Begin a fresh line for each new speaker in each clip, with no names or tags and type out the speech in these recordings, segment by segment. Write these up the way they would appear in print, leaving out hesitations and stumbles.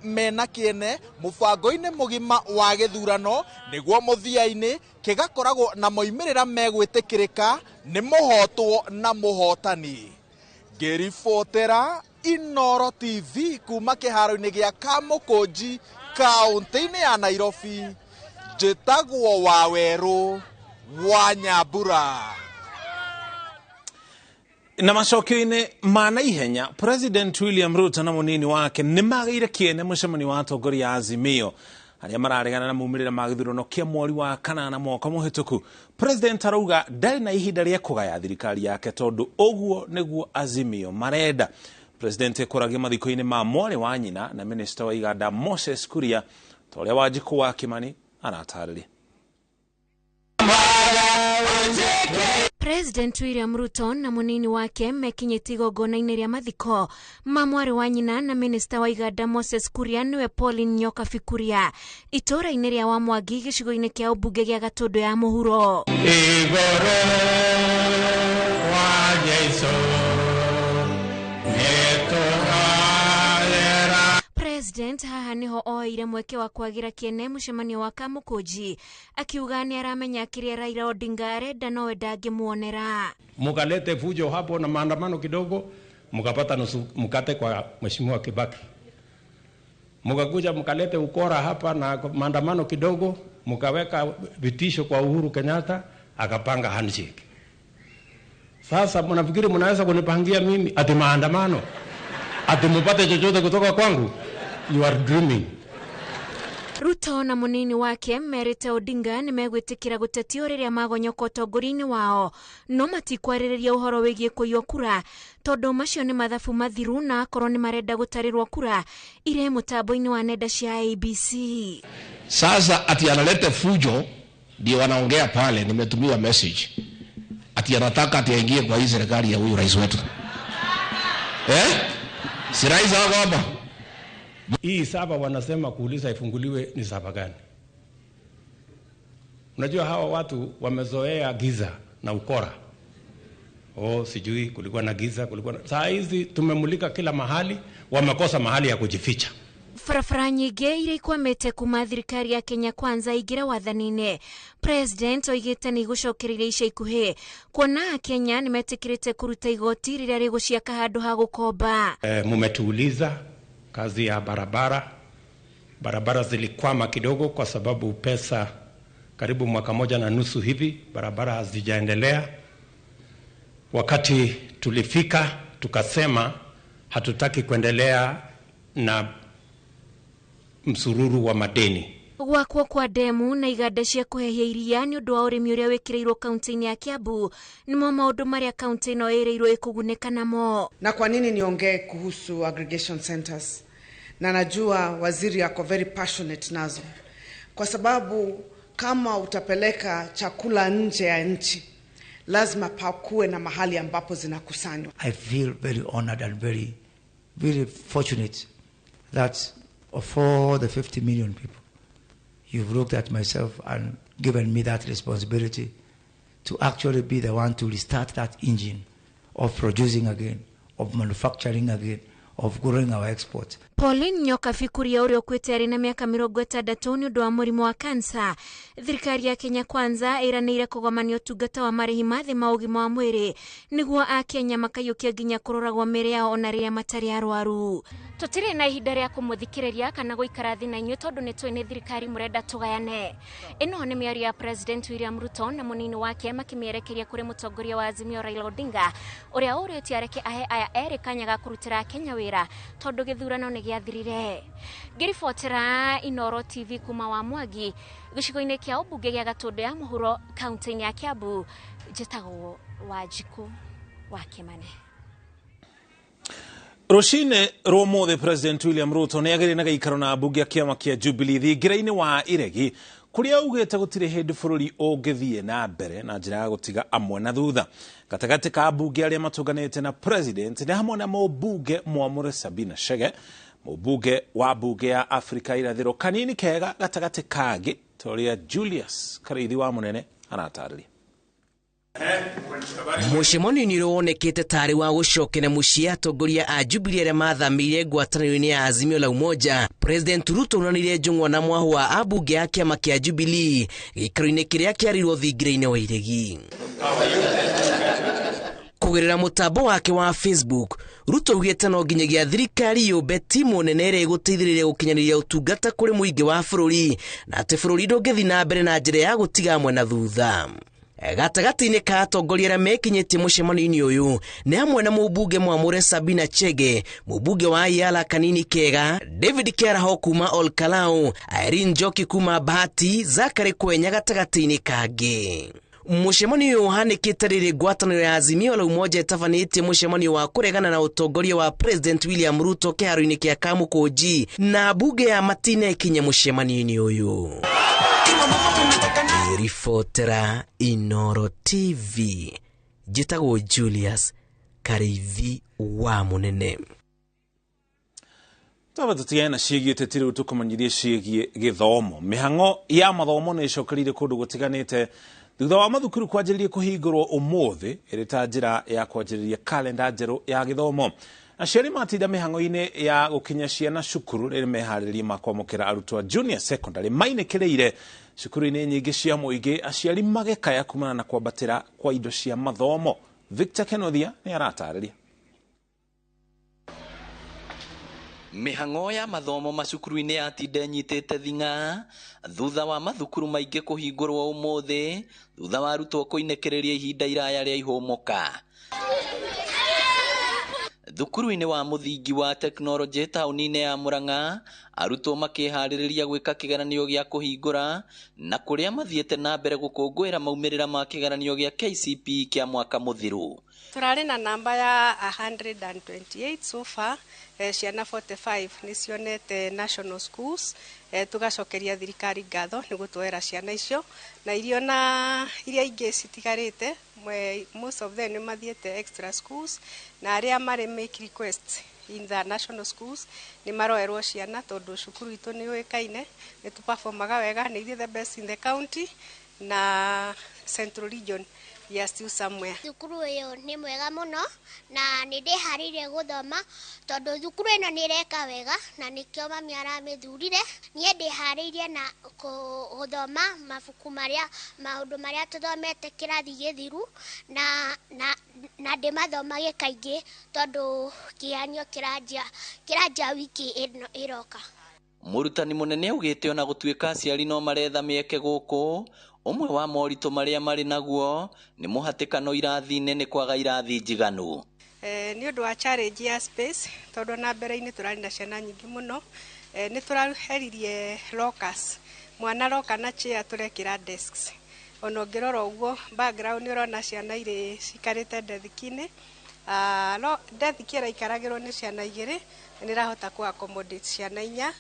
Mena kĩene mũbango-inĩ mũgima wa gĩthurano nĩguo mũthia-inĩ kĩgakoragwo na moimĩrĩra megwĩtĩkĩrĩka nĩ mũhotwo na mũhotani. Ngĩribotera Inooro TV kuma kĩharo-inĩ gĩa Kamũkũnji kaũntĩ-inĩ ya Nairobi, njĩtagwo Wawerũ wa Nyambura.
Na macokio-inĩ ma naihenya, President William Ruto na mũnini wake nĩ magĩire kĩene mũcemanio wa atongoria a Azimio arĩa mararegana na maumĩrĩra ma gĩthurano kĩa mweri wa kanana mwaka mũhĩtũku. President arauga ndarĩ na ihinda rĩa kũgaya thirikari yake tondũ ũguo nĩguo Azimio marenda. President ekũragia mathiko-inĩ ma mwarĩ wa nyina na minista wa iganda Moses Kuria, ta ũrĩa Wanjikũ wa Kimani aratarĩria.
President William Ruto na mũnini wake mekinyĩtie igongona-inĩ rĩa mathiko ma mwarĩ wa nyina na minista wa iganda Moses Kuria, nĩwe Pauline Nyokabi Kuria, itũũra-inĩ rĩa Wamwangi gĩcigo-inĩ kĩa ũmbunge gĩa Gatũndũ ya Mũhuro.
Igũrũ wa Jesũ nĩtũhoyera.
President haha nĩho oeire mweke wa kwagĩra kĩene mũcemanio wa Kamũkũnji, akiuga nĩ aramenya kĩrĩa Raila Odinga arenda nowe ndangĩmuonera.
Mukalete fujo hapo na maandamano kidogo, mukapata nusu mkate kwa Mheshimiwa Kibaki. Mukakuja mkalete ukora hapa na maandamano kidogo, mukaweka vitisho kwa Uhuru Kenyatta, akapanga handshake. Sasa mnafikiri mnaweza kunipangia mimi ati maandamano, ati mupate chochote kutoka kwangu? You are dreaming.
Ruto na mũnini wake merĩte Odinga nĩ megwĩtĩkĩra gũtetio rĩrĩa magonyoka ũtongoria-inĩ wao, no matikwarĩrĩria ũhoro wĩgiĩ kũiywo kura tondũ macio nĩ mathabu mathiru, na akorwo nĩ marenda gũtarĩrwo kura irĩ mũtambo-inĩ wa nenda cia ABC.
Sasa ati analete fujo ndio wanaongea pale, nimetumiwa message ati anataka ati aingie kwa hii serikali ya huyu rais wetu. Eh? Si rais wako hapa?
Hii saba wanasema kuuliza ifunguliwe ni saba gani? Unajua hawa watu wamezoea giza na ukora. Oh, sijui kulikuwa na giza, kulikuwa na... Saa hizi tumemulika kila mahali, wamekosa mahali ya kujificha.
Barabara nyingĩ iria ikwamĩte kuma thirikari ya Kenya Kwanza ingĩra wathani-inĩ, President oigĩte nĩ igũcokereria ica ikuhĩ kuona Kenya nĩ metĩkĩrĩte kũruta igoti rĩrĩa rĩgũciaka handũ ha gũkomba.
Mumetuuliza kazi ya barabara. Barabara zilikwama kidogo kwa sababu pesa karibu mwaka moja na nusu hivi barabara hazijaendelea. Wakati tulifika tukasema hatutaki kuendelea na msururu wa madeni.
Gwakwo kwa demu na iganda cia kũhehia iria nĩ ũndũ wa ũrĩmi ũrĩa wĩkĩrĩirwo kaunti-inĩ ya Kiambu nĩmo maũndũ marĩa kaunti ĩno ĩrĩirwo ĩkũgunĩka namo.
Na kwa nini niongee kuhusu aggregation centers? Na najua waziri ako very passionate nazo, kwa sababu kama utapeleka chakula nje ya nchi lazima pakuwe na mahali ambapo zinakusanywa.
I feel very honored and very, very fortunate that of all the 50 million people, you've looked at myself and given me that responsibility to actually be the one to restart that engine of producing again, of manufacturing again, of growing our exports.
Pauline Nyokabi Kuria ũrĩa ũkuĩte arĩ na mĩaka 60 nĩ ũndũ wa mũrimũ wa kansa. Thirikari ya Kenya Kwanza ĩranĩire kũgomania ũtungata wa marĩhi ma thĩ ma ũgima wa mwĩrĩ nĩguo akenya makaiyũkia nginya kũroragwo mĩĩrĩ yao ona rĩrĩa matarĩ arwaru. Tũtirĩ na ihinda rĩa kũmũthikĩrĩria kana gũikara thĩ na inyuĩ tondũ nĩ tũĩ nĩ thirikari mũrenda tũgayane. Ĩno nĩ mĩario ya President William Ruto na mũnini wake makĩmĩerekeria kũrĩ mũtongoria wa Azimio Raila Odinga ũrĩa ũrĩtie areke ahe aya erĩ kanya ga kũrutĩra Kenya wĩra tondũ gĩthurano nĩ gĩathirire. Ngĩribotera Inooro TV kuma wa Mwangi gĩcigo-inĩ kĩa ũmbunge gĩa Gatũndũ ya Mũhuro kaunti-inĩ ya Kiambu, njĩtagwo Wanjikũ wa Kimani.
Rũcinĩ rwa ũmũthĩ President William Ruto nĩ agĩrĩ na gĩikaro na ambunge a kĩama kĩa Jubilee thingira-inĩ wa Iregi kũrĩa augĩte gũtirĩ hĩndĩ bũrũri ũngĩthiĩ na mbere na njĩra ya gũtiga amwe na thutha. Gatagatĩ ka ambunge arĩa matũnganĩte na President nĩ hamwe na mũmbunge Mwamũre Sabina Chege, mũmbunge wa mbunge ya Afrika Irathĩro kanini kega gatagatĩ kangĩ ta ũrĩa Julius Karĩithi wa Mũnene aratarĩria.
Mũcemanio-inĩ ũrĩa wonekete tarĩ wa gũcokera mũciĩ atongoria a Jubilee arĩa mathamĩire ngwatanĩro-inĩ ya Azimio la Umoja, President Ruto onanirie njũng'wa na mwahu wa ambunge a kĩama kĩa Jubilee gĩikaro-inĩ kĩrĩa kĩarĩirwo thingira-inĩ wa Iregi. Kũgerera mũtambo wake wa Facebook, Ruto augĩte no nginyagia thirikari yũmbe timu nene ĩrĩa ĩgũteithĩrĩria gũkinyanĩria ũtungata kũrĩ mũingĩ wa bũrũri, na atĩ bũrũri ndũngĩthiĩ na mbere na njĩra ya gũtiga amwe na thutha. Gatagatĩ-inĩ ka atongoria arĩa mekinyĩtie mũcemanio-inĩ ũyũ nĩ hamwe na mũmbunge Mwamũre Sabina Chege, mũmbunge wa Yala Kanini Kega, David Kĩaraho kuma Olkalau, Irene Njoki kuma Bahati, Zachary Kwenya gatagatĩ-inĩ kangĩ. Mũcemanio ũyũ ũhanĩkĩte rĩrĩ ngwatanĩro ya Azimio la Umoja ĩtabanĩtie mũcemanio wa kũregana na ũtongoria wa President William Ruto kĩharo-inĩ kĩa Kamũkũnji, na mbunge ya Matina ĩkinye mũcemanio-inĩ ũyũ. Ribotera Inoro TV, njĩtagwo Julius Kariithi wa Mũnene.
Twaba tũtigane na ciĩgiĩ ũteti rĩu tũkũmenyithie ciĩgiĩ gĩthomo. Mĩhang'o ya mathomo nĩ ĩcokereire kũndũ gũtiganĩte thutha wa mathukuru kwanjĩrĩria kũhingũrwo ũmũthĩ ĩrĩ ta njĩra ya kwanjĩrĩria kalenda njerũ ya gĩthomo. Aciari matinda mĩhang'o-inĩ ya gũkinya ciana cukuru rĩrĩ meharĩrĩria ma kwamũkĩra arutwo a junior secondary mainĩkĩrĩire cukuru-inĩ nyingĩ cia mũingĩ, aciari magĩkaya kumana na kwambatĩra kwa indo cia mathomo. Victor Kenothia nĩ aratarĩria.
Mĩhang'o ya mathomo macukuru-inĩ yatinda ĩnyitĩte thing'a thutha wa mathukuru maingĩ kũhingũrwo ũmũthĩ thutha wa arutwo kũinĩkĩrĩria ihinda iraya rĩa ihũmũka. Thukuru-inĩ wa mũthingi wa tekinoronjĩ taũni-inĩ ya Murang'a, arutwo makĩharĩrĩria gwĩka kĩgeranio gĩa kũhingũra na kũrĩa mathiĩte na mbere gũkũngũĩra maumĩrĩra ma kĩgeranio gĩa KCPE kĩa mwaka mũthiru.
Tũrarĩ na namba ya 128 so far, ciana 45 nĩ cionete national schools, tũgacokeria thirikari ngatho nĩ gũtwera ciana icio, na irio na iria ingĩ citigarĩte, most of them nĩ mathiĩte extra schools, na arĩa marĩ make request in the national schools nĩ maroerwo ciana tondũ cukuru itũ nĩ yũĩkaine, nĩ tũperformaga wega, nĩ ithuĩ the best in the county na central region. We are still somewhere.
Thukuru ĩyo nĩ mwega mũno na nĩ ndĩharĩirie gũthoma tondũ thukuru ĩno nĩ ĩreka wega na nĩkĩo mami aramĩthurire. Niĩ ndĩharĩirie na gũthoma mabuku marĩa maũndũ marĩa tũthomete kĩrathi gĩthiru na ndĩmathomage kaingĩ tondũ kĩgeranio kĩranjia wiki ĩno ĩroka.
Mũrutani mũnene augĩte ona gũtuĩka aciari no maretha mĩeke gũkũ, ũmwe wa moritũ marĩa marĩ naguo nĩ mũhatĩkano irathi-inĩ nĩ kwaga irathi njiganu.
Nĩ ũndũ wa challenge ya space tondũ na mbere-inĩ tũrarĩ na ciana nyingĩ mũno, nĩ tũraheririe lockers, mwana roka na chair tũrekĩra desks. Ona ũngĩrora ũguo background nĩ ũrona ciana irĩ cikarĩte ndethiki-inĩ. Ndethiki ĩraikaragĩrwo nĩ ciana igĩrĩ, nĩ ĩrahota kũ accommodate ciana inya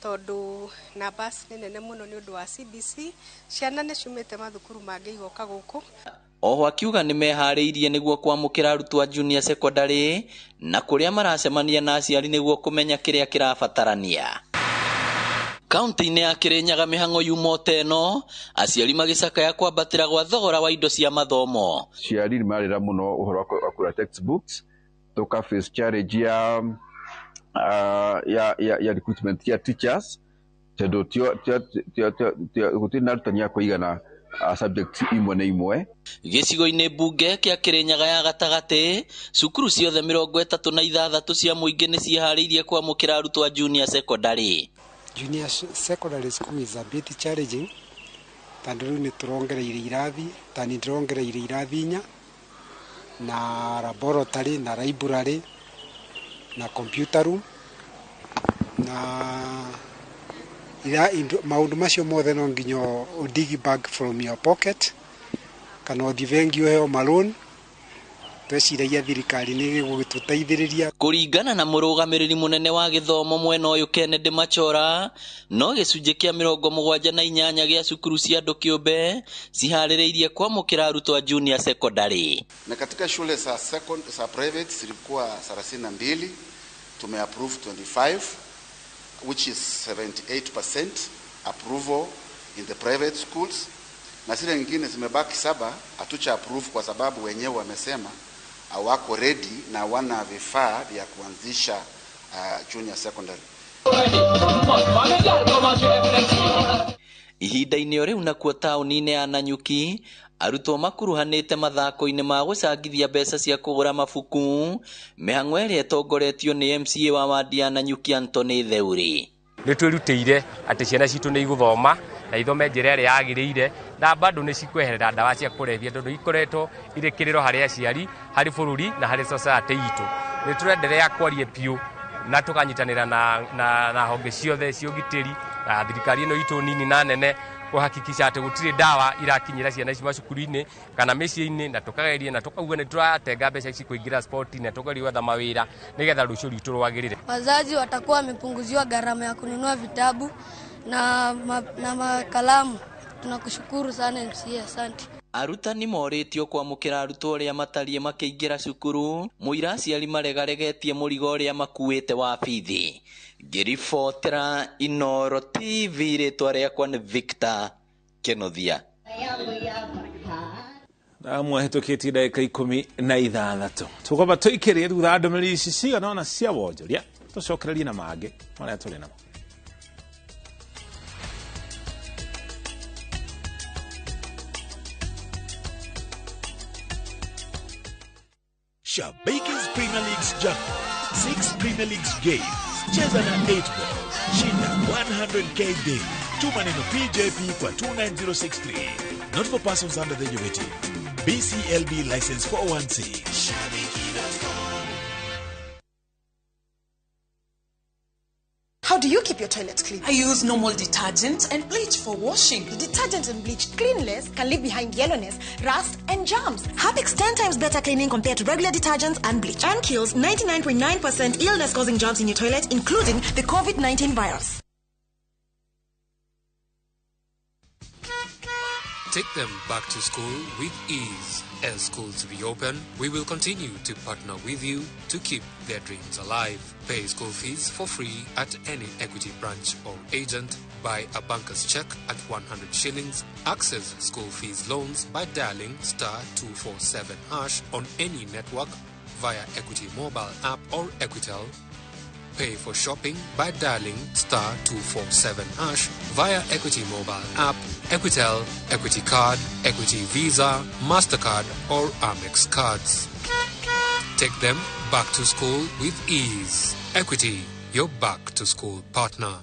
tondũ numbers nĩ nene mũno nĩ ũndũ wa CBC, ciana nĩ ciumĩte mathukuru mangĩ igoka gũkũ.
Oho akiuga nĩ meharĩirie nĩguo kwamũkĩra arutwo a junior secondary na kũrĩa maracemania na aciari nĩguo kũmenya kĩrĩa kĩrabatarania. Kaunti-inĩ ya Kirinyaga mĩhang'o yuma o ta ĩno, aciari magĩcakaya kwambatĩra gwa thogora wa indo cia mathomo.
Aciari nĩ marĩra mũno ũhoro wa kũgũra textbooks, tũka face challenge ya recruitment ya teachers tondũ gũtirĩ na arutani a kũigana subject imwe na imwe.
Gĩcigo-inĩ mbunge kĩa Kirinyaga ya gatagatĩ, cukuru ciothe 36 cia mũingĩ nĩ ciĩharĩirie kwamũkĩra arutwo a junior secondary.
Junior secondary school is a bit challenging tondũ rĩu nĩ tũrongereire irathi, ta nĩ ndĩrongereire irathi inya na laboratory na library na computer room na maũndũ macio mothe no nginya ũ dig back from your pocket kana ũthiĩ bengi ũheo maloan. Tweciragia thirikari nĩ ĩgũgĩtũteithĩrĩria.
Kũringana na mũrũgamĩrĩri mũnene wa gĩthomo mwena ũyũ Kennedy Machora, no gĩcunjĩ kĩa 78 gĩa cukuru cia andũ kĩũmbe ciharĩrĩirie kwamũkĩra arutwo a junior secondary.
Na katika shule za za private zilikuwa 32, tumeapprove 25, which is 78% approval in the private schools. na zile nyingine zimebaki 7 hatucha approve kwa sababu wenyewe wamesema hawako ready na hawana vifaa vya kuanzisha junior secondary.
Ihinda-inĩ o rĩu nakuo taũni-inĩ ya Nanyuki arutwo makuruhanĩte mathako-inĩ ma gũcangithia mbeca cia kũgũra mabuku mĩhang'o ĩrĩa ĩtongoretio nĩ MCA wa wadi ya Nanyuki Anthony Theuri.
Nĩ twĩrutĩire atĩ ciana citũ nĩ igũthoma na ithome njĩra ĩrĩa yagĩrĩire na bado nĩ cikweherera ndawa cia kũrebia tondũ ikoretwo irĩ kĩrĩro harĩ aciari, harĩ bũrũri na harĩ society itũ. Nĩ tũrenderea kwaria piũ na tũkanyitanĩra na honge ciothe cia ũgitĩri na thirikari ĩno itũ nini na nene kuhakikisha atĩ gũtirĩ ndawa irakinyĩra ciana ici macukuru-inĩ kana mĩciĩ-inĩ, na tũkageria na tũkauga nĩ tũratenga mbeca ici kũingĩra sport na tũkageria gwetha mawĩra nĩgetha rũciũ rwitũ rwagĩrĩre.
Wazazi watakuwa wamepunguziwa gharama ya kununua vitabu na makalamu. Tunakushukuru sana MCA, asante.
Arutani morĩtio kwamũkĩra arutwo arĩa matariĩ makĩingĩra cukuru mũira aciari maregaregetie mũrigo ũrĩa makuĩte wa bithi. Ngĩribotera Inooro TV, rĩtwa rĩakwa nĩ Victor Kenothia.
Mwahĩtũkĩtie ndagĩka 16 tũkwamba tũikĩrie thutha wa ndũmĩrĩri ici cigana ũna cia wonjoria tũcokererie na mangĩ marĩa tũrĩ namo.
Shabiki's Premier League's jackpot. 6 Premier Leagues games. Cheza na 8 ball. Shinda 100K daily. Tuma neno PJP kwa 29063. Not for persons under the age of 18. BCLB license 416.
How do you keep your toilet clean?
I use normal detergent and bleach for washing.
The detergent and bleach clean less can leave behind yellowness, rust, and germs. Harpic's 10 times better cleaning compared to regular detergents and bleach, and kills 99.9% illness-causing germs in your toilet, including the COVID-19 virus.
Take them back to school with ease. As schools reopen, we will continue to partner with you to keep their dreams alive. Pay school fees for free at any Equity branch or agent. Buy a banker's check at 100 shillings. Access school fees loans by dialing *247# on any network via Equity mobile app or Equitel. Pay for shopping by dialing *247# via Equity mobile app, Equitel, Equity Card, Equity Visa, MasterCard or Amex cards. Take them back to school with ease. Equity, your back to school partner.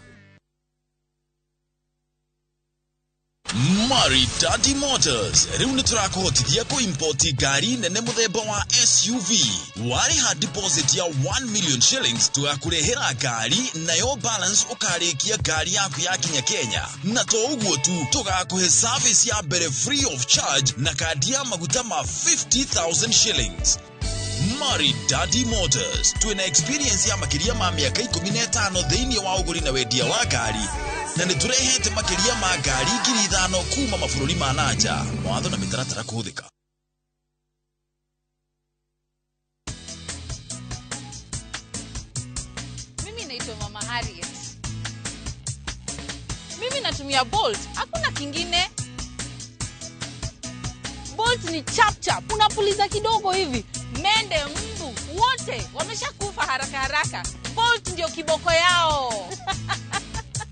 Maridadi Motors rĩu nĩ tũrakũhotithia kũimpoti ngari nene mũthemba wa SUV. Warĩha deposit ya 1 million shillings tũgakũrehera ngari nayo balance ũkarĩkia ngari yaku yakinya Kenya. Na to ũguo tu, tũgakũhe service ya mbere free of charge na kandi ya maguta ma 50,000 shillings. Maridadi Motors twĩna experience ya makĩria ma mĩaka 15 thĩinĩ wa ũgũri na wendia wa ngari, na nĩ tũrehete makĩria ma ngari 5,000 kuma mabũrũri ma nanja. Mawatho na mĩtaratara kũhũthĩka.
Mimi naitwa Mama Harriet. Mimi natumia Bolt, hakuna kingine. Bolt ni chap chap, unapuliza kidogo hivi, mende, mbu, wote wameshakufa haraka haraka. Bolt ndio kiboko yao.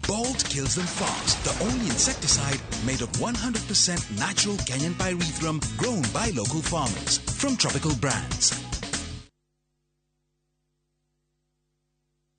Bolt kills them fast, the only insecticide made of 100% natural Kenyan pyrethrum grown by local farmers from Tropical Brands.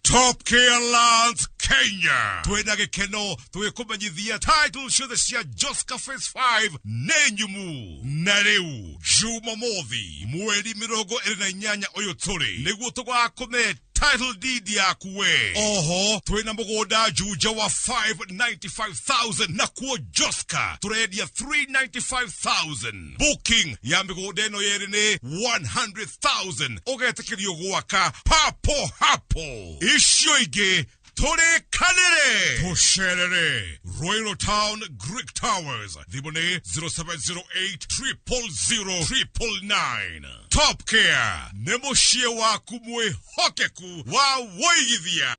Top Care Lands Kenya twina gikeno twikumenyithia title ciothe cia Joska Phase 5 nĩ nyumu. Na rĩu Jumamothi mweri 28 ũyũ tũrĩ nĩguo tũgakũne title deed yaku we. Oho twina mũgũnda Juja wa 595,000 na kuo Joska tũrendia 395,000. Booking ya mĩgũnda ĩno yerĩ nĩ 100,000 ũgetĩkĩrio gwaka papo hapo. Icio ingĩ tũrĩkanĩre tũcerere Royal Town Greek Towers. Thimũ nĩ 0708 000 999. Top Care nĩ mũciĩ waku mwĩhokeku wa wũigithia.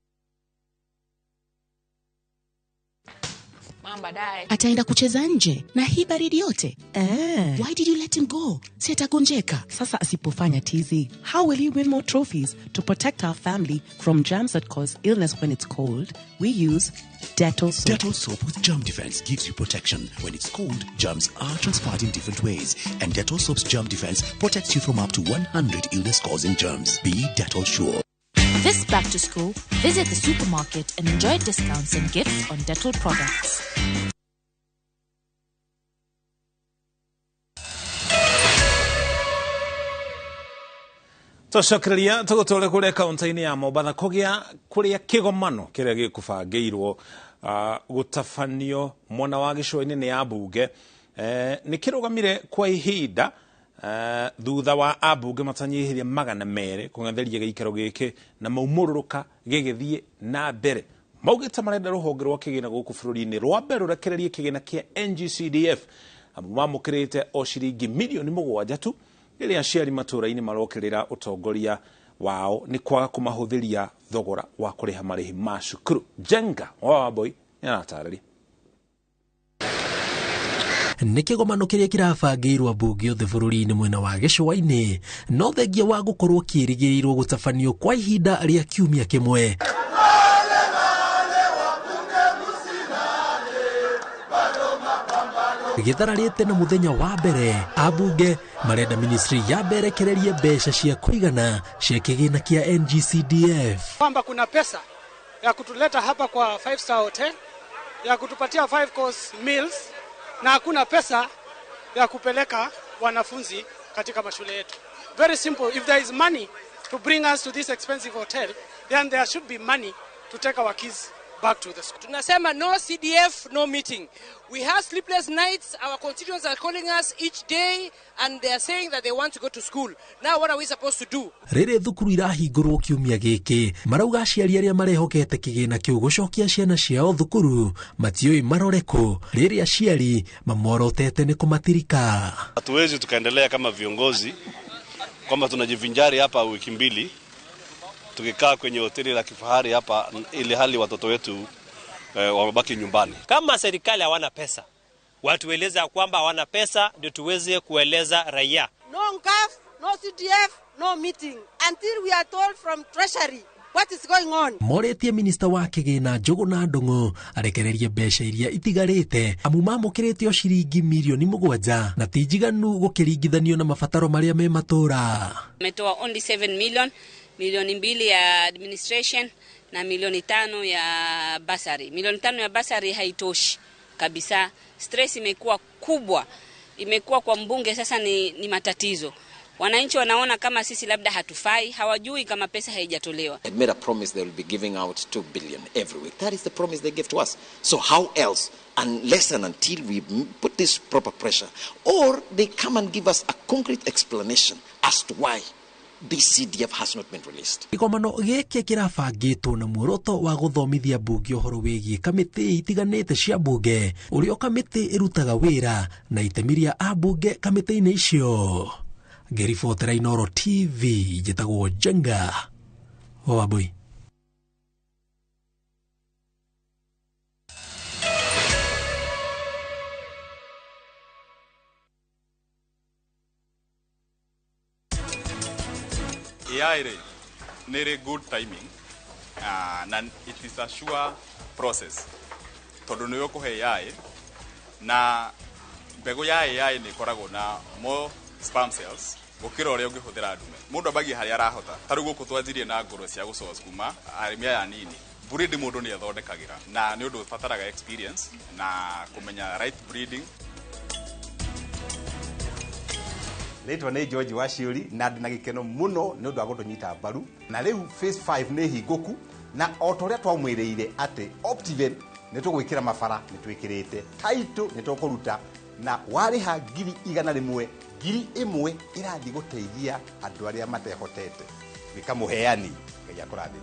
Mama baadaye.
Ataenda kucheza nje na hii baridi yote. Why did you let him go? Si atagonjeka.
Sasa asipofanya tizi, how will he win more trophies? To protect our family from germs that cause illness when it's cold, we use Dettol soap.
Dettol soap with germ defense gives you protection. When it's cold, germs are transferred in different ways. And Dettol soap's germ defense protects you from up to 100 illness-causing germs. Be Dettol sure.
This back to school, visit the supermarket and enjoy discounts and gifts on Dettol products.
Tũcokereria tũgũtware kũrĩa kaunti-inĩ ya Mombatha kũgĩa kũrĩa kĩgomano kĩrĩa gĩkũbangĩirwo gũtabanio mwena wa gĩcũa-inĩ nĩ ambunge nĩ kĩrũgamire kwa ihinda thutha wa ambunge matanyihirie 200 kũng'etheria gĩikaro gĩkĩ na maumũrũrũka gĩgĩthiĩ na mbere. Maugĩte marenda rũhonge rwa kĩgĩna gũkũ bũrũri-inĩ rwambe rũrekererie kĩgĩna kĩa NGCDF amu mamũkĩrĩte o ciringi mirioni 7 tu rĩrĩa aciari matũũra-inĩ marokĩrĩra ũtongoria wao nĩ kwaga kũmahũthĩria thogora wa kũrĩha marĩhi ma cukuru. Jenga wa Wambui nĩaratarĩria.
Nĩ kĩgomano kĩrĩa kĩrabangĩirwo ambunge othe bũrũri-inĩ mwena wa gĩcũa-inĩ no thengia wa gũkorwo kĩrĩgĩrĩirwo gũtabanio kwa ihinda rĩa kiumia kĩmwe. Gĩthararĩte na mũthenya wa mbere ambunge marenda ministry ya mberekererie mbeca cia kũigana cia kĩgĩna kĩa NGCDF,
kwamba kuna pesa ya kutuleta hapa kwa 5 star hotel, ya kutupatia 5 course meals, na hakuna pesa ya kupeleka wanafunzi katika mashule yetu. Very simple, if there is money to bring us to this expensive hotel, then there should be money to take our kids back to the school.
Tunasema no CDF, no meeting. We have sleepless nights. Our constituents are calling us each day and they are saying that they want to go to school. Now what are we supposed to do?
Rĩrĩ thukuru irahingũrwo kiumia gĩkĩ marauga aciari arĩa marehokete kĩgĩna kĩu gũcokia ciana ciao thukuru matiũĩ marore kũ rĩrĩ aciari mamorotete nĩ kũmatirika.
Hatuwezi tukaendelea kama viongozi kwamba tunajivinjari hapa wiki mbili tukikaa kwenye hoteli la kifahari hapa ili hali watoto wetu wamebaki nyumbani.
Kama serikali hawana pesa, watueleza kwamba hawana pesa ndio tuweze kueleza raia.
No NGAF, no CDF, no meeting until we are told from Treasury what is going on.
Moretie minista wa kĩgĩna Njũgũna Ndung'u arekererie mbeca iria itigarĩte amu mamũkĩrĩte o ciringi mirioni 7 na ti njiganu gũkĩringithanio na mabataro marĩa me matũra.
Ametoa only 7 million, milioni 2 ya administration na milioni 5 ya basari. Milioni 5 ya basari haitoshi kabisa. Stress imekuwa kubwa, imekuwa kwa mbunge sasa ni matatizo. Wananchi wanaona kama sisi labda hatufai, hawajui kama pesa haijatolewa.
They made a promise they will be giving out 2 billion every week. That is the promise they gave to us. So how else, unless and until we put this proper pressure, or they come and give us a concrete explanation as to why this CDF has not been released.
Kĩgomano gĩkĩ kĩrabangĩtwo na muoroto wa gũthomithia mbunge ũhoro wĩgiĩ kamĩtĩ itiganĩte cia mbunge, ũrĩa kamĩtĩ ĩrutaga wĩra na itemi rĩa ambunge kamĩtĩ-inĩ icio. Ngĩribotera Inooro TV, njĩtagwo Jenga wa Wambui.
AI rĩ nĩ rĩ good timing na it is a sure process tondũ nĩ ũkũhe AI na mbegũ ya AI nĩ ĩkoragwo na more sperm cells gũkĩra ũrĩa ũngĩhũthĩra ndume. Mũndũ ambagia harĩa arahota. Ta rĩu gũkũ twanjirie na ngũrwe cia gũsource kuma arĩmi aya anini. Breed mũndũ nĩ ethondekagĩra na nĩ ũndũ ũbataraga experience na kũmenya right breeding.
Rĩtwa nĩ George Waciũri na ndĩ na gĩkeno mũno nĩ ũndũ wa gũtũnyita mbaru. Na rĩu phase 5 nĩ hingũku na o ta ũrĩa twamwĩrĩire atĩ Optiven nĩ tũgwĩkĩra mabara nĩ twĩkĩrĩte, title nĩ tũkũruta na warĩha 100,000 1,000 ĩrathiĩ gũteithia andũ arĩa matehotete. Gĩka mũheani, Ngai akũrathime.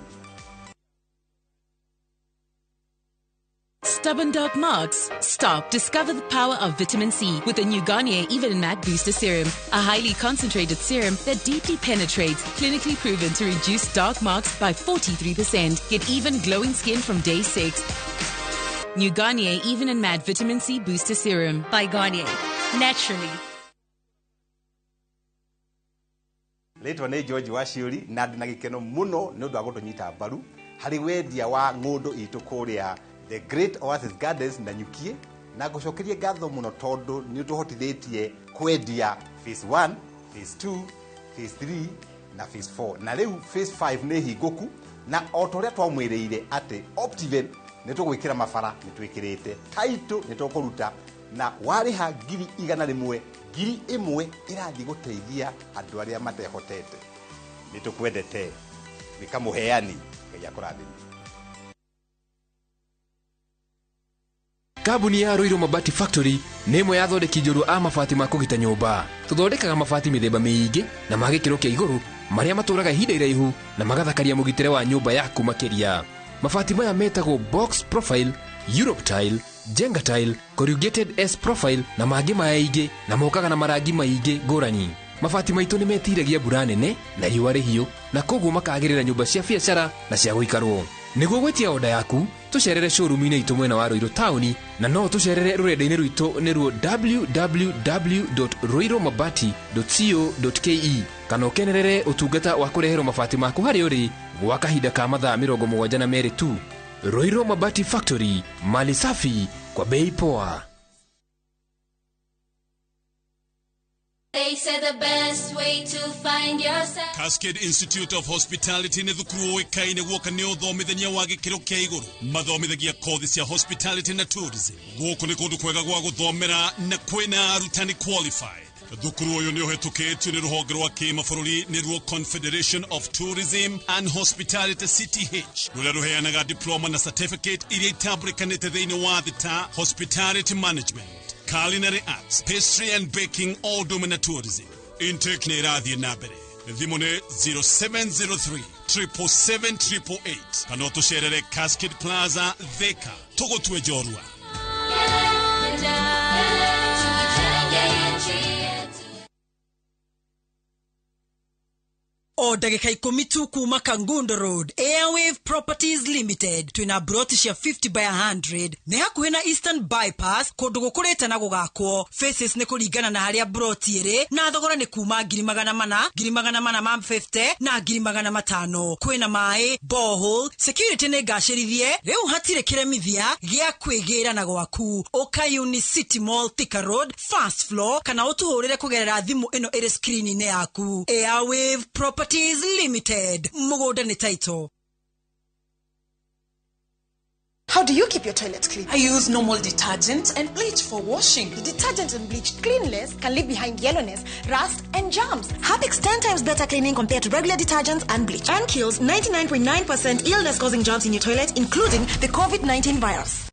Stubborn dark marks? Stop. Discover the power of vitamin C with the new Garnier Even Matte Booster Serum, a highly concentrated serum that deeply penetrates, clinically proven to reduce dark marks by 43%. Get even glowing skin from day 6. New Garnier Even and Mad Vitamin C Booster Serum.
By Garnier. Naturally.
Rĩtwa nĩ George Waciũri na ndĩ na gĩkeno mũno nĩ ũndũ wa gũtũnyita mbaru harĩ wendia wa ng'ũndũ itũ kũrĩa The Great Oasis Gardens na Nyukie, na ngũcokerie ngatho mũno tondũ nĩ ũtũhotithĩtie kwendia phase 1, phase 2, phase 3 na phase 4, na rĩu phase 5 nĩ hingũku, na o ta ũrĩa twamwĩrĩire atĩ Optiven nĩ tũgwĩkĩra mabara nĩ twĩkĩrĩte title nĩ tũkũruta, na warĩha 100,000, 1,000 ĩrathiĩ gũteithia andũ arĩa matehotete. Nĩ tũkwendete wĩka mũheani, Ngai akũrathime.
Kambuni ya Ruiru Mabati Factory nĩ ĩmwe ya athondeki njorua a mabati ma kũgita nyũmba. Tũthondekaga mabati mĩthemba mĩingĩ na ma gĩkĩro kĩa igũrũ marĩa matũraga ihinda iraihu na magathakaria mũgitĩre wa nyũmba yaku makĩria. Mabati maya metagwo box profile, Europe tile, Jenga tile, corrugated S profile na mangĩ maingĩ, na mokaga na marangi maingĩ ngũrani. Mabati maitũ nĩ metiragia mbura nene na riũa rĩhiũ, na koguo makagĩrĩra nyũmba cia biacara na cia gũikarwo. Nĩguo gwĩtia oda yaku, tũcerere showroom-inĩ itũ mwena wa Ruiru taũni, na no tũcerere rũrenda-inĩ rwitũ nĩruo www.ruirumabati.co.ke, kana ũkenerere ũtungata wa kũreherwo mabati maku harĩa ũrĩ gwa kahinda ka mathaa 72 tu. Ruiru Mabati Factory, mali safi kwa bei poa.
They say the best way to find yourself.
Cascade Institute of Hospitality nĩ thukuru ũĩkaine guoka nĩ ũthomithania wa gĩkĩro kĩa igũrũ. Mathomithagia kothi cia hospitality na tourism. Gũkũ nĩ kũndũ kwega gwa gũthomera na kwĩna arutani qualified. Thukuru ũyũ nĩ ũhetũkĩtio nĩ rũhonge rwa kĩmabũrũri nĩruo Confederation of Tourism and Hospitality CTH, rũrĩa rũheanaga diploma na certificate iria itambũrĩkanĩte thĩinĩ wa thĩ ta hospitality management, culinary arts, pastry and baking, all na tourism. Intake nĩ ĩrathiĩ na mbere. Thimũ nĩ 0703 777 888 kana ũtũcerere Cascade Plaza, Thika. Tũgũtue njorua.
O ndagĩka 10 tu kuma Kangundo Road, Airwave Properties Limited twina broti cia 50 by 100 nĩ hakuhĩ na Eastern Bypass, kũndũ gũkũrĩte na gũgakwo. Faces nĩ kũringana na harĩa broti ĩrĩ, na thogora nĩ kuma 400,000, 450,000 na 500,000. Kwĩna maĩ, borehole, security nĩ ngacĩrithie, rĩu hatirĩ kĩremithia gĩa kwĩgĩra na gwaku. Ũka Unicity Mall, Thika Road, first floor, kana ũtũhũrĩre kũgerera thimũ ĩno ĩrĩ screen-inĩ yaku. Airwave Properties Limited. Mũgũnda nĩ title.
How do you keep your toilet clean?
I use normal detergent and bleach for washing.
The detergent and bleach clean less can leave behind yellowness, rust, and germs. Harpic's 10 times better cleaning compared to regular detergents and bleach, and kills 99.9% illness-causing germs in your toilet, including the COVID-19 virus.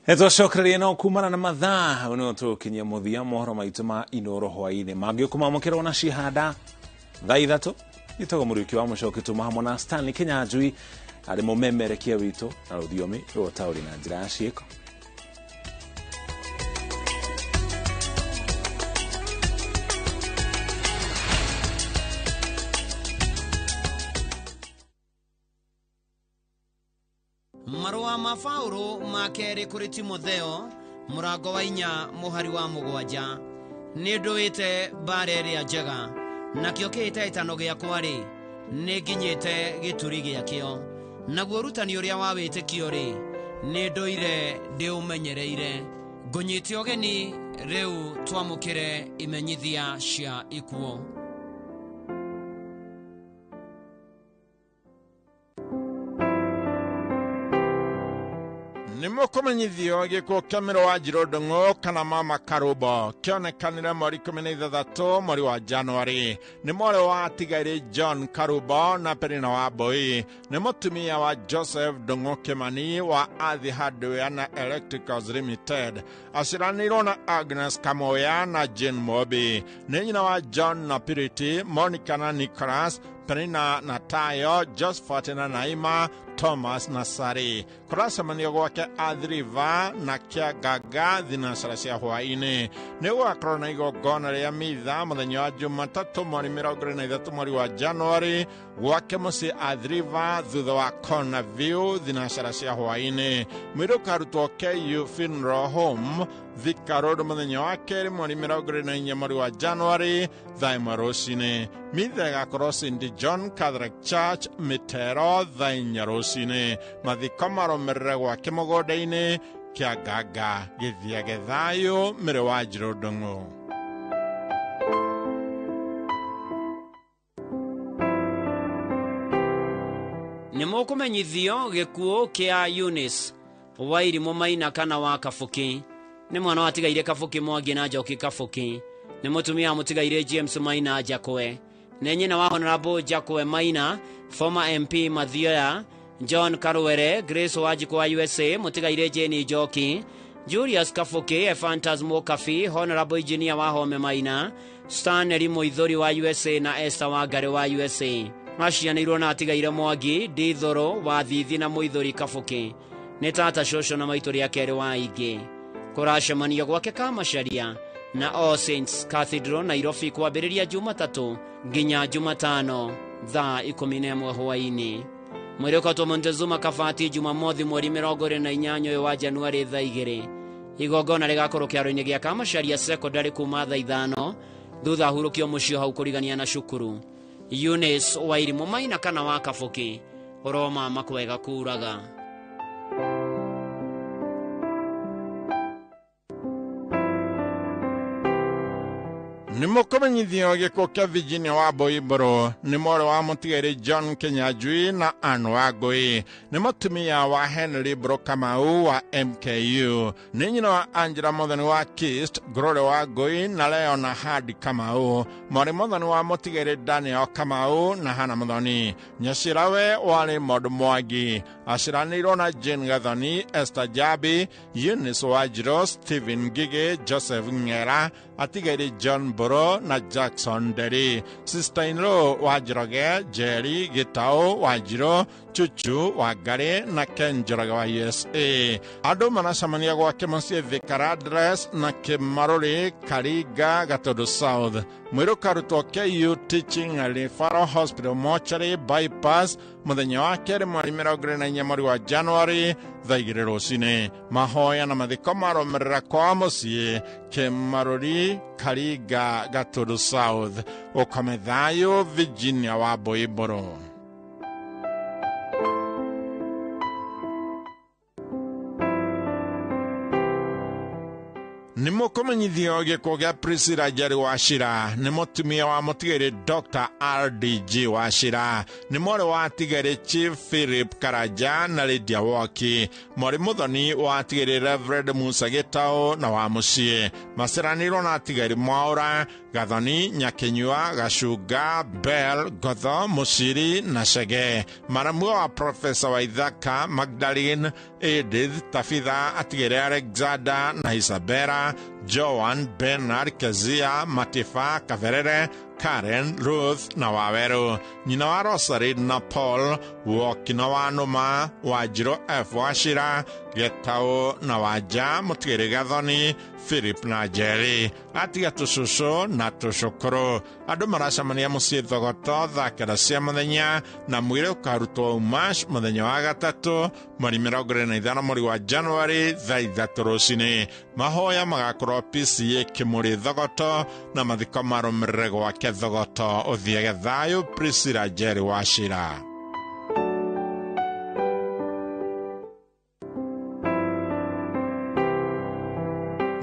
Etwacokereria no kumana na mathaa nĩ tũkinyia mũthia mohoro maitũ ma Inoro hwaĩ-inĩ mangĩ ũkũmamũkĩrwo na cihanda thaa 3 nĩtagwo Mũriũki wa Mũcoki tuma hamwe na Stanley Kinyanjui arĩ mũmemerekia witũ na rũthiomi rwa ũtaũri na njĩra ya ciĩko.
Marũa ma Paũlũ ma kerĩ kũrĩ Timotheo mũrango wa 4 mũhari wa 7. Nĩ ndũĩte mbara ĩrĩa njega, nakĩo kĩhĩtahĩtano gĩakwa-rĩ, nĩ nginyĩte gĩturi gĩakĩo, naguo ũrutani ũrĩa wa wĩtĩkio-rĩ, nĩ ndũire ndĩũmenyereire. Ngũnyite ũgeni rĩu twamũkĩre imenyithia cia ikuũ.
Nĩ mũkũmenyithio gĩkuũ kĩa Mĩrũ wa Njirũ Ndung'u kana Mama Karũmbo kĩonekanire mweri 16 mweri wa Januari. Nĩ mwarĩ wa atigairĩ John Karũmbo na Penina wa Mbui. Nĩ mũtumia wa Joseph Ndung'u Kĩmani wa Athi Hardware na Electricals Limited. Aciaranĩirwo na Agnes Kamoya na Jane Mobi. Nĩ nyina wa John na Purity, Monica na Nicholas, Penina na Tayo, Josephat na Naima, Thomas Nasari. Kũracemanio gwake Athi River na Kĩangaga thinacara cia hwaĩ-inĩ. Nĩ gũgakorwo na igongona rĩa mitha mũthenya wa Jumatatũ mweri 23 mweri wa Januari gwake mũciĩ Athi River thutha wa Corner View thinacara cia hwaĩ-inĩ. Mwĩrĩ ũkarutwo KU Funeral Home Thika Road mũthenya wa kerĩ mweri 24 mweri wa Januari thaa 1 rũcinĩ. Mitha ĩgakorwo St John Catholic Church Mĩtero thaa 4 rũcinĩ. Mathiko marũmĩrĩre gwake mũgũnda-inĩ Kĩangaga. Gĩthiage thayũ. Mĩrĩ wa Njirũ Ndung'u.
Nĩ mũkũmenyithio gĩkuũ kĩa Eunice Wairimũ Maina kana wa Kabuki. Nĩ mwana watigaire Kabuki Mwangi na Njoki Kabuki. Nĩ mũtumia wa mũtigaire James Maina Njakwe. Nĩ nyina wa Honorable Jakwe Maina, former MP Mathioya, John Karwere, Grace Wanjikũ wa USA, mũtigaire Jane Njoki, Julius Kabuki, Ephantas Mũkabi, Honorable Engineer wa Home Maina, Stanley Mũithũri wa USA na Esther Wangari wa USA. Acianĩirwo na atigaire Mwangi, Ndithũrũ, Wathithi na Mũithũri Kabuki. Nĩ tata cũcũ na maitũ rĩa kerĩ wa aingĩ. Kũracemanio gwake Kamacharia na All Saints Cathedral Nairobi kwambĩrĩria Jumatatũ nginya Jumatano thaa 11 hwaĩ-inĩ. Mwĩrĩ ũkatwo Montezuma Kabati Jumamothi mweri 28 ũyũ wa Januari thaa 2. Igongona rĩgakorwo kĩaro-inĩ gĩa Kamacharia Secondary kuma thaa 5 thutha hurũkio mũciĩ hau kũrigania na cukuru. Eunice Wairimũ Maina kana wa Kabuki ũromama kwega kuraga.
Nĩ mũkũmenyithio gĩkuũ kĩa Virginia wa Boibro. Nĩ mwarĩ wa mũtigairĩ John Kinyanjui na Anne Wangũi. Nĩ mũtumia wa Henry Bro Kamau wa MKU. Nĩ nyina wa Angela Mũthoni wa Kist, Glory Wangũi na Leona Hadi Kamau. Mwarĩ Mũthoni wa mũtigairĩ Daniel Kamau na Hannah Mũthoni. Nyacirawe warĩ Maud Mwangi. Aciranĩirwo na Jane Gathoni, Esther Jabi, Eunice Wanjirũ, Stephen Ngigĩ, Joseph Ng'era, atigairĩ John Mburu na Jackson Nderi. Sister-in-law wa Njoroge, Jerry Gitau Wanjirũ, Chuchu Wangari na Ken Njoroge wa USA. Andũ maracemania gwake mũciĩ Thika Address na Kĩmarũrĩ, Karinga, Gatundu South. Mwĩrĩ ũkarutwo KU Teaching and Referral Hospital Mortuary Bypass mũthenya wa kerĩ mweri 24 mweri wa Januari thaa 2 rũcinĩ. Mahoya na mathiko marũmĩrĩra kwa mũciĩ Kĩmarũri, Karinga, Gatundu South. Ũkome thayũ. Virginia wa Boiboro. Nĩ mũkũmenyithio gĩkuũ kĩa Priscilla Njeri Wachira. Nĩ mũtumia wa mũtigairĩ Dr. RDG Wachira. Nĩ mwarĩ wa atigairĩ Chief Philip Karanja na Lydia Woki. Mwarĩ mũthoni wa atigairĩ Reverend Musa Gĩtaũ na wa mũciĩ. Maciranĩirwo na atigairĩ Mwaũra, Gathoni, Nyakinyua, Gacunga, Bell, Gotho, Mũciri na Chege. Maramua wa Profesa Waithaka, Magdalene, Edith, Tabitha, atigairĩ Alexander na Isabella, Joan, Bernard, Kezia, Matifa, Kaverere, Karen, Ruth na Waweru. Nyina wa Rosary na Paul, Woki na Wanũma, Wanjirũ F Wachira, Gĩtaũ na Wanja, Mũtigairĩ Gathoni, Philip na Jerry. Atiga tũcũcũ na tũcũkũrũ. Andũ maracemania mũciĩ Thogoto thaa 9 cia mũthenya na mwĩrĩ ũkarutwo Umash mũthenya wa gatatũ mweri 25 mweri wa Januari thaa 3 rũcinĩ. Mahoya magakorwo PCA Kĩmũrĩ Thogoto na mathiko marũmĩrĩre gwake Thogoto. Ũthiage thayũ. Priscilla Njeri Wachira.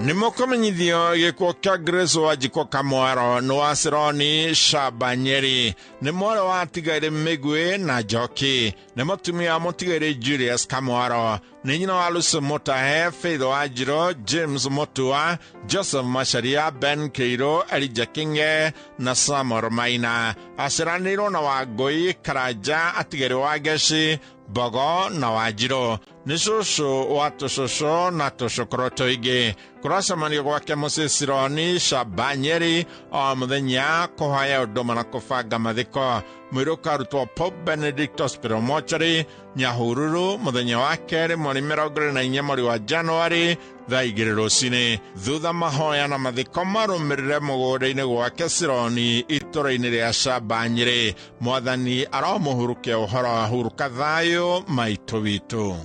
Nĩ mũkũmenyithio gĩkuũ kĩa Grace Wanjikũ Kamwaro. Nĩ wa Cironi Shaba Nyeri. Nĩ mwarĩ wa atigairĩ Mĩgwĩ na Njoki. Nĩ mũtumia wa mũtigairĩ Julius Kamwaro. Nĩ nyina wa Lucy Mũtahe, Faith Wanjirũ, James Mũtua, Joseph Macharia, Ben Kĩirũ, Elijah Kinge na Samuel Maina. Aciranĩirwo na Wangũi Karanja, atigairĩ Wangeci, Mbogo na Wanjirũ. Nĩ cũcũ wa tũcũcũ na tũcũkũrũ tũingĩ. Kũracemanio gwake mũciĩ Cironi Shaba Nyeri o mũthenya kũhoya ũndũma na kũbanga mathiko. Mwĩrĩ ũkarutwo Pope Benedict Hospital Mortuary Nyahururu mũthenya wa kerĩ mweri 24 mweri wa Januari thaa 2 rũcinĩ. Thutha mahoya na mathiko marũmĩrĩre mũgũnda-inĩ gwake Cironi itũra-inĩ rĩa Shaba Nyeri. Mwathani aromũhurukia ũhoro, huruka thayũ maitũ witũ.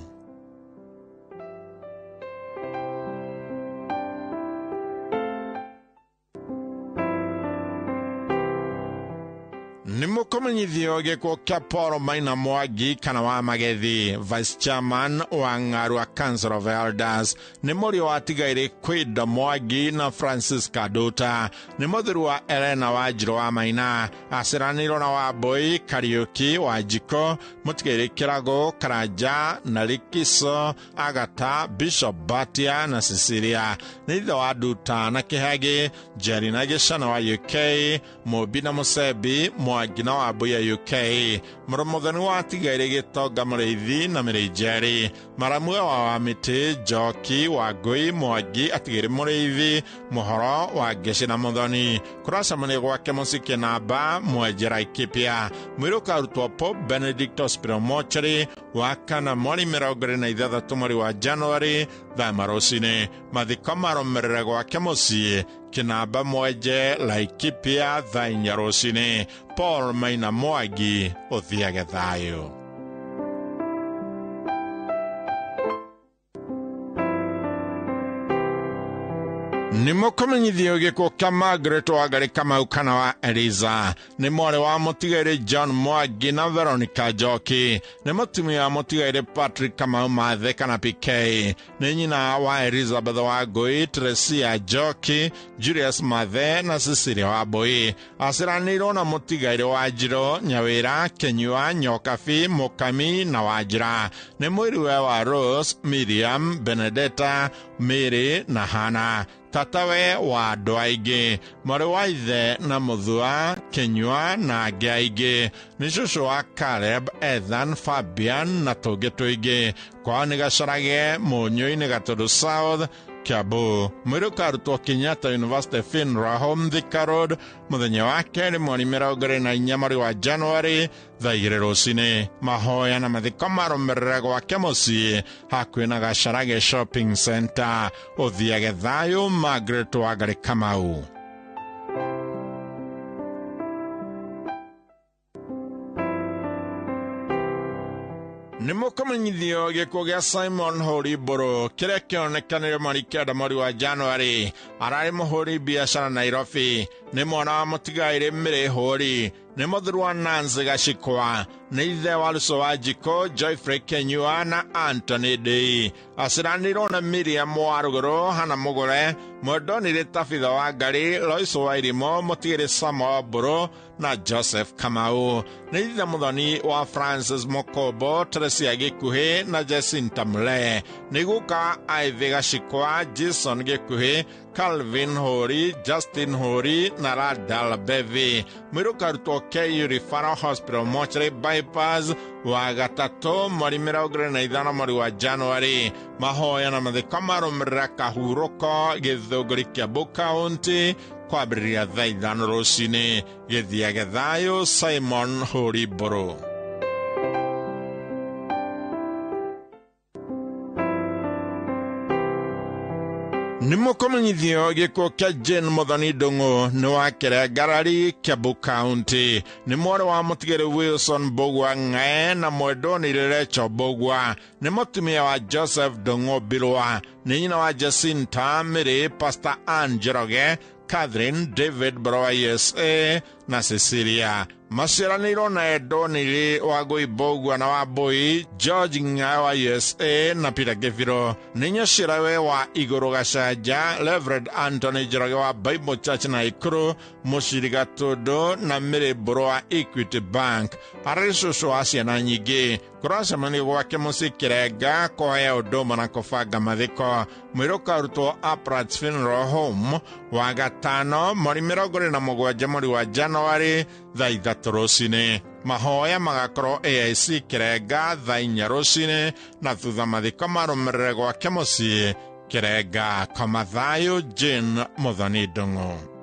Nĩ mũkũmenyithio gĩkuũ kĩa Paul Maina Mwangi kana wa Magethi, Vice Chairman wa Ng'arua Council of Elders. Nĩ mũriũ wa Tigairĩ Kwinda Mwangi na Francis Kaduta. Nĩ mũthuri wa Elena Wanjirũ wa Maina. Aciaranĩirwo na Wambui Kariũki wa Njiko, Mũtigairĩ Kĩrago Karanja na Likiso Agata, Bishop Batia na Cecilia. Nĩ ithe wa Nduta na Kĩhagi, Njeri na Gĩcana wa UK, Mũmbi na Mũcebi, Mwangi na Wambui ya UK. Mũrũmũthoni wa Tigairĩ Gĩtonga Mũrĩithi na Mĩrĩnjeri. Maramue wa Wamĩtĩ, Njoki Wangũi Mwangi Atigĩrĩ Mũrĩithi, Mũhoro wa Ngeci na Mũthoni. Kũracemanio gwake mũciĩ Kĩnamba Mwenjera Laikipia. Mwĩrĩ ũkarutwo Pope Benedict Hospital Mortuary wa kana mweri 26 mweri wa Januari thaa 1 rũcinĩ. Mathiko marũmĩrĩre gwake mũciĩ Kĩnamba Mwenje Laikipia thaa 4 rũcinĩ. Paul Maina Mwangi, ũthiage thayũ. Nĩ mũkũmenyithio gĩkuũ kĩa Margaret Wangari Kamau kana wa Eliza. Nĩ mwarĩ wa mũtigairĩ John Mwangi na Veronica Njoki. Nĩ mũtumia wa mũtigairĩ Patrick Kamau Mathe kana PK. Nĩ nyina wa Elizabeth Wangui, Teresia Njoki, Julius Mathe na Cecilia Wambui. Aciaranĩirwo na mũtigairĩ Wanjirũ, Nyawĩra, Kĩnyua, Nyokabi, Mũkami na Wanjĩra. Nĩ mũiriwe wa Rose, Miriam, Benedetta, Mary na Hana. Tatawe wa andũ aingĩ, mwarĩ wa ithe na Mũthua, Kĩnyua na angĩ aingĩ. Nĩ cũcũ wa Caleb, Ethan, Fabian na tũngĩ tũingĩ. Kwao nĩ Gacarage, Mũnyũ-inĩ, Gatũndũ South, Kiambu. Mwĩrĩ ũkarutwo Kenyatta University Funeral Home Thika Road mũthenya wa kerĩ mweri 24 mweri wa Januari thaa 2 rũcinĩ. Mahoya na mathiko marũmĩrĩre gwake mũciĩ hakuhĩ na Gacarage Shopping Center. Ũthiage thayũ. Margaret Wangari Kamau. Nĩ mũkũmenyithio gĩkuũ gĩa Simon Hũri Mbũrũ kĩrĩa kĩonekanire mweri 9 mweri wa Januari. Ararĩ mũhũri biacara Nairobi. Nĩ mwana wa mũtigairĩ Mĩrĩ Hũri. Nĩ mũthuri wa Nancy Gacikwa. Nĩ ithe wa Luso wa Njiko, Joyfrey Kenyua na Anthony Ndei. Aciaranĩirwo na Miriam wa Rũgũrũ, Hana Mũgũre, Mwendonire Tabitha wa Ngari, Lois wa Irimo, Mũtigĩrĩ Samuel Mbũrũ na Joseph Kamau. Nĩ ithe mũthoni wa Francis Mũkombo, Teresia Gĩkuhĩ na Jacinta Mule. Nĩ guka Ivy Gacikwa, Jason Gĩkuhĩ, Calvin Hũri, Justin Hũri na Radal Bevi. Mwĩrĩ ũkarutwo KU Referral Hospital Mortuary Bypass wa gatatũ mweri 25 mweri wa Januari. Mahoya na mathiko marũmĩrĩra kahurũko Gĩthũngũri Kiambu County kwambĩrĩria thaa 5 rũcinĩ. Gĩthiage thayũ. Simon Hũri Mbũrũ. Nĩ mũkũmenyithio gĩkuũ kĩa Jane Mũthoni Ndũng'ũ nĩ wa Kĩrengarari, Kiambu County. Nĩ mwarĩ wa mũtigĩrĩ Wilson Mbũgua Ng'ae na mwendonire Rachel Mbũgua. Nĩ mũtumia wa Joseph Ndũng'ũ Mbirwa. Nĩ nyina wa Jacinta Mary, Pastor Ann Njoroge, Catherine David Mbũrũ wa USA na Cecilia. Maciaranĩirwo na Edoniri Wangũi Mbũgua na Wambui, George Ng'ae wa USA na Peter Gĩbiro. Nĩ nyaciarawe wa Igũrũ Gacanja, Reverend Anthony Njoroge wa Bible Church Naikuru, Mũciri Gatũndũ na Mary Mbũrũ wa Equity Bank. Ararĩ cũcũ wa ciana nyingĩ. Kũracemanio gwake mũciĩ Kĩrenga kũhaya ũndũ na kũbanga mathiko. Mwĩrĩ ũkarutwo Upright Funeral Home wa gatano mweri 27 mweri wa Januari thaa 3 rũcinĩ. Mahoya magakorwo AIC Kĩrenga thaa 4 rũcinĩ na thutha mathiko marũmĩrĩre gwake mũciĩ Kĩrenga. Koma thayũ. Jane Muthoni Ndung'u.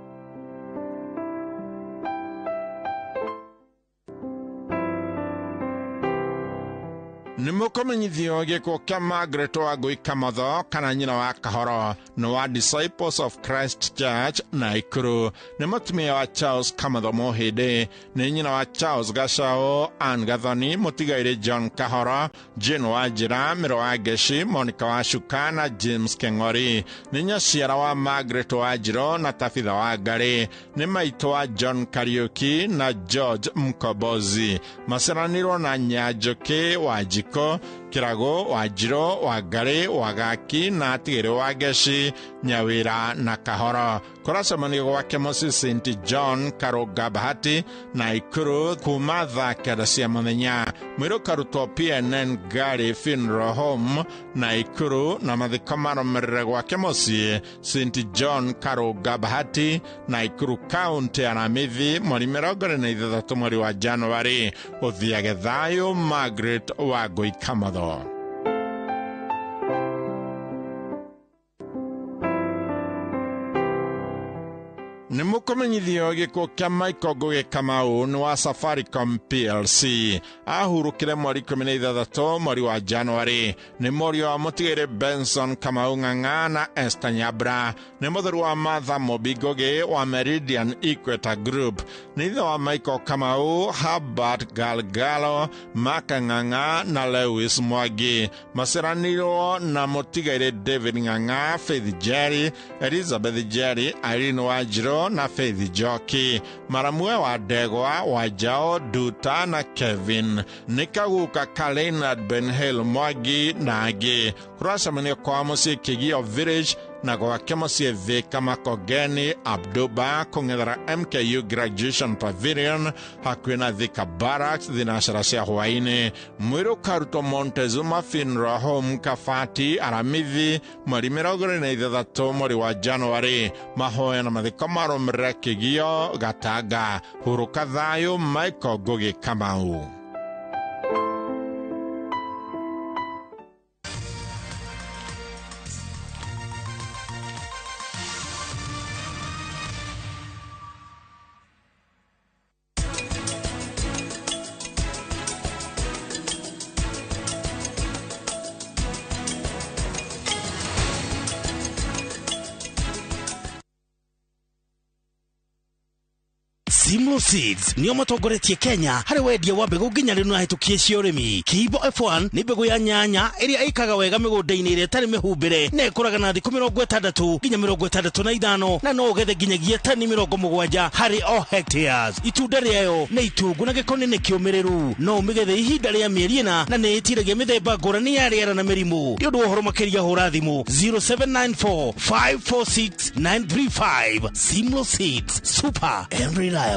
Nĩ mũkũmenyithio gĩkuũ kĩa Margaret Wangui Kamotho kana nyina wa Kahoro nĩ wa Disciples of Christ Church Naikuru. Nĩ mũtumia wa Charles Kamotho Mũhĩndĩ. Nĩ nyina wa Charles Gacau, Ann Gathoni, mũtigairĩ John Kahoro, Jane Wanjĩra, Mĩro wa Ngeci, Monica wa Shuka na James Keng'ori. Nĩ nyaciara wa Margaret Wanjirũ na Tabitha wa Ngarĩ. Nĩ maitũ wa John Kariuki na George Mkombozi. Maciaranĩirwo na Nyanjũkĩ wa Njiko, Kĩrago wa Njirũ wa Ngarĩ wa Gaki na Atigĩrĩ wa Ngeci, Nyawĩra na Kahoro. Kũracemanio gwake mũciĩ St John Karũnga Bahati Naikuru kuma thaa 9 cia mũthenya. Mwĩrĩ ũkarutwo PNN Ngari Funeral Home Naikuru na mathiko marũmĩrĩre gwake mũciĩ St John Karũnga Bahati Naikuru County Aramithi mweri 26 mweri wa Januari. Ũthiage thayũ. Margaret Wangui Kamotho. Nĩ mũkũmenyithio gĩkuũ kĩa Michael Ngugi Kamau nĩ wa Safaricom PLC. Ahurũkire mweri 16 mweri wa Januari. Nĩ mũriũ wa mũtigĩrĩ Benson Kamau Ng'ang'a na Esther Nyabra. Nĩ mũtheru wa Martha Mũmbi Ngugi wa Meridian Equator Group. Nĩ ithe wa Michael Kamau, Herbert Galgalo, Mark Ng'ang'a na Lewis Mwangi. Maciaranĩirwo na mũtigairĩ David Ng'ang'a, Faith Jerry, Elizabeth Jerry, Irene Wanjirũ na Faith Njoki. Maramue wa Ndegwa, Wanjao, Duta na Kevin. Nĩ kaguka ka Leonard Benhil Mwangi na angĩ. Kũracemanio kwa mũciĩ Kĩgio Village na gwake mũciĩ Thika Makongeni Abduba kũng'ethera MKU Graduation Pavilion hakuhĩ na Thika Barracks thinacara cia hwaĩ-inĩ. Mwĩrĩ ũkarutwo Montezuma Funeral Home Kabati Aramithi mweri 26 mweri wa Januari. Mahoya na mathiko marũmĩrĩre Kĩgio Gatanga. Hurũka thayũ. Michael Ngugi Kamau.
Simlo Seeds nĩo matongoretie Kenya harĩ wendia wa mbegũ nginyanĩru na hĩtũkie cia ũrĩmi. Kibo F1 nĩ mbegũ ya nyanya ĩrĩa ĩkaga wega mĩgũnda-inĩ ĩrĩa ĩtarĩ mĩhumbĩre na ĩkũraga na thikũ 60 nginya 65 na no ũgethe nginyagia tani 70 harĩ o hectares. Itunda rĩayo nĩ itungu na gĩkoni nĩ kĩũmĩrĩru, no ũmĩgethe ihinda rĩa mĩeri 4 na nĩ ĩtiragia mĩthemba ngũrani ya rĩera na mĩrimũ. Nĩ ũndũ wa ũhoro makĩria hũra thimũ 0794 546 935. Simlo Seeds, super and reliable.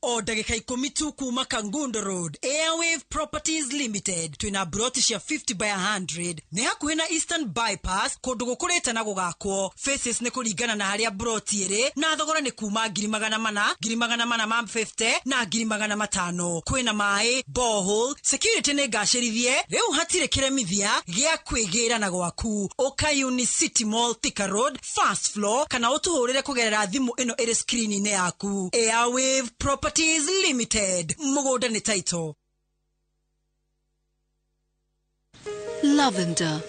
O ndagĩka 10 tu kuma Kangundo Road, Airwave Properties Limited. Twina broti cia 50 by 100 nĩ hakuhĩ na Eastern Bypass, kũndũ gũkũrĩte na gũgakwo. Faces nĩ kũringana na harĩa broti ĩrĩ na thogora nĩ kuma 400,000, 450,000 na 500,000. Kwĩna maĩ, borehole, security nĩ ngacĩrithie. Rĩu hatirĩ kĩremithia gĩa kwĩgĩra na gwaku. Ũka Unicity Mall, Thika Road, first floor, kana ũtũhũrĩre kũgerera thimũ ĩno ĩrĩ screen-inĩ yaku. Airwave Properties Limited. Mũgũnda nĩ title.
Lavender,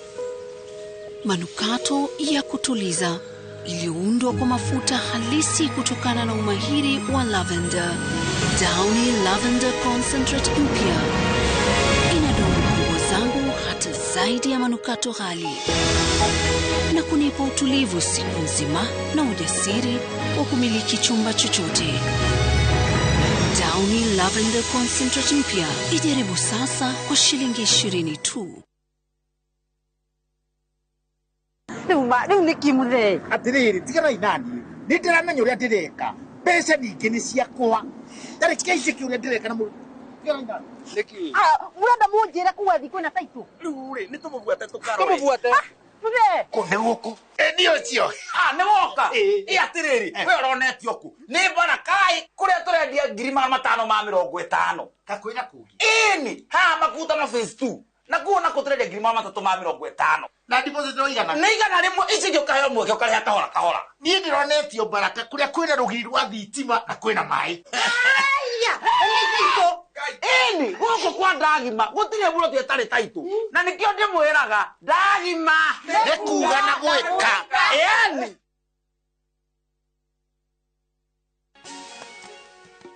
manukato ya kutuliza iliyoundwa kwa mafuta halisi kutokana na umahiri wa lavender. Downy Lavender Concentrate mpya inadumu nguo zangu hata zaidi ya manukato ghali na kunipa utulivu siku nzima na ujasiri wa kumiliki chumba chochote. Downy Lavender Concentrate mpya, ijaribu sasa kwa shilingi 20 tu.
Rĩu nĩkĩ mũthee? Atĩrĩrĩ, tiganai naniĩ. Nĩ ndĩramenya ũrĩa ndĩreka. Mbeca ningĩ nĩ ciakwa. Ndarĩ kĩaici kĩũrĩa ndĩreka na mũndũ.
Nĩkĩ?
Mũrenda mũnjĩre kuga thi kwĩna taitũ?
Rĩu rĩ, nĩ tũmũbuate tũkarore.
Tũmũbuate.
Mũthee.
Kũ nĩ gũkũ. Ĩ nĩ ũcio.
Ah, nĩ woka. Ĩ atĩrĩrĩ, we ũronetio kũ? Nĩ Barakai kũrĩa tũrendia 550,000.
Kakwĩra kũngĩ.
Ĩni, haha makuta ma phase 2. Na kuo nako tũrendia 350,000.
Na deposit no igana.
Nĩ 100, ici ingĩ ũkaheo mweke ũkarĩha kahora kahora.
Niĩ ndĩronetio Baraka kũrĩa kwĩna rũgiri rwa thitima na kwĩna maĩ.
Ĩni, gũkũ kwa Ndagima gũtirĩ buroti ĩtarĩ taitũ. Na nĩkĩo ndĩmwĩraga Ndagima
Nĩ kuga na gwĩka.
Ĩni.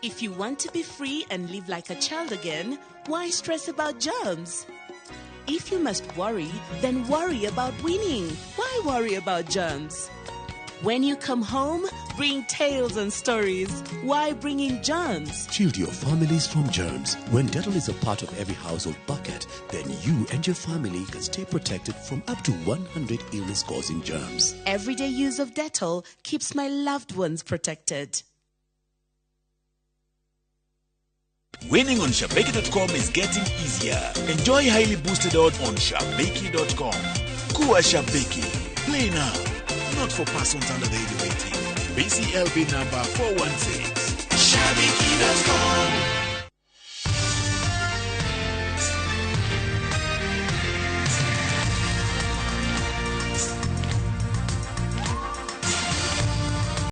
If you want to be free and live like a child again, why stress about germs? If you must worry, then worry about winning. Why worry about germs? When you come home, bring tales and stories. Why bring in germs?
Shield your families from germs. When Dettol is a part of every household bucket, then you and your family can stay protected from up to 100 illness-causing germs.
Everyday use of Dettol keeps my loved ones protected.
Winning on Shabiki.com is getting easier. Enjoy highly boosted odds on Shabiki.com. Kuwa Shabiki. Play now. Not for persons under the age of 18. BCLB number 416. Shabiki.com.